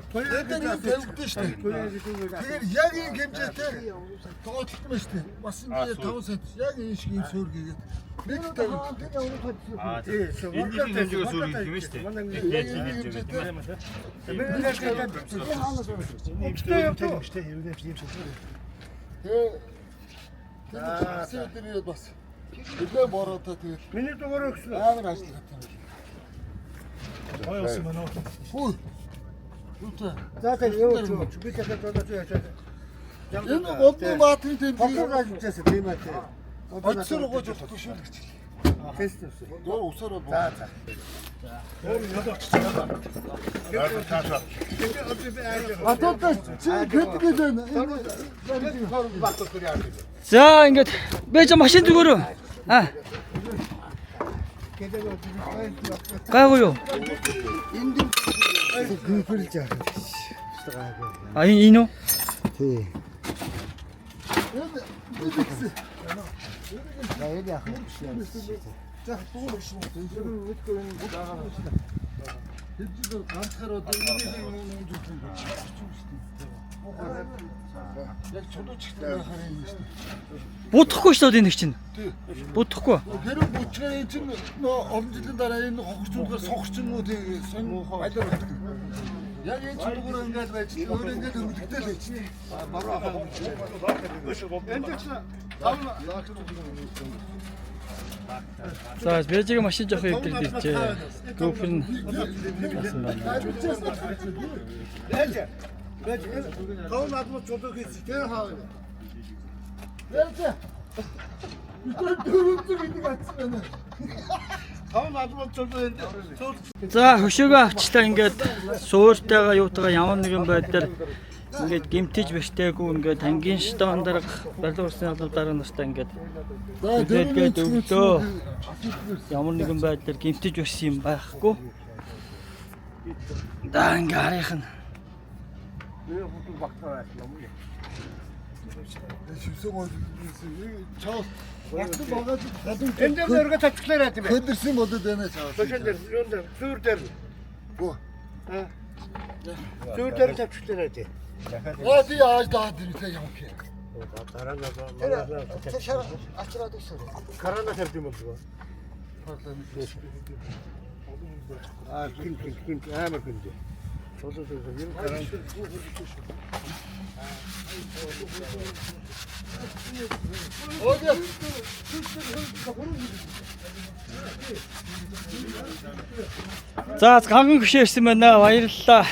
Тэгээд энэ тавигдсан шүү дээ. Тэгэхээр яг энэ хэмжээтэй тооцолт байна шүү дээ. Бас ингэ 5 сент яг энэ шиг юм суурь гээгээд нэг тавигдсан. Аа тийм. Энэ хэмжээгээр суурь гэх юм шүү дээ. Яг энэ хэмжээтэй. Тэгээ тэр өдөр бас нэлээ бороотой тэгэл Миний дугаар өгсөн. амар ажиллагатай юм. Гоё болсон байна уу? Хүү. Юутай. За за юу юу би дахиад одоо яа. Энэ годны баатрын Хогтор тэмдэг гажижсэн тийм ээ. бодсоор угаж болохгүй шүү л гэж. Тест үсэн. Дөө усаар бол. За за. Баталдаа чи хэд гэлэн энэ За ингээд байж машин зүгээр үү? Аа. Гайгүй юу? Гүнфэрл жаах. А энэ энэ үү? Тий. энэ гэсэн. За энэ яах вэ? За дуур шүү. Хэвжил ганцгаар одоо энэ юм юм зүйл юм шүү дээ. Яг чулуучтай байхаар юм шүү дээ. Будахгүй шүү дээ энэ чинь. Тий. Будахгүй. Хэрэг бүчгээ энэ чинь нөө олон жилийн дараа энэ хохирч сохорч юм уу тий сонь балиар болдог. Яг энэ чулуугаар ингээд байж өөр ингээд өнгөлөгтэй л байж. Энд чинь За бэжиг машин жоох эвдэрд иржээ. Гөфер нь яасан байна. байж. Байж. Тав наадмал чулуу хийсэн. Тэр хаа. Яаж? Би дөрөв гэдэг атсан байна. Тав наадмал чулуу энд. За хөшөөгөө авчлаа ингээд сууртайгаа юутайгаа ямар нэгэн байдлаар ингээд гимтэж бэртээгүй ингээд ангийн штон дарга барилга улсын алба дарга нартай ингээд За хүлээлгээд өглөө ямар нэгэн байдлаар гимтэж барьсан юм байхгүй. Да ингээ харих нь. Би хөтөл багтаа байсан юм. Шивсэн гол чаус батсан байгаа халуун Энд дээр өргө тавьчихлаа яа тийм бэ? хөдөрсөн болоод байна чаус. Төшөн дээр, юун дээр, зүүр дээр. Гөө. Зүүр дээр тавьчихлаа яа тийм. Яа тий ааж даад ирлээ юм хэ. Дараа нь Тэр шар ачраад өсөр. Корона тавьд юм болов уу? Аа, хин хин хин амар хин. Чулуу чулуу юм корона. Окей. За ганган хөшөө ирсэн байна. Баярлалаа.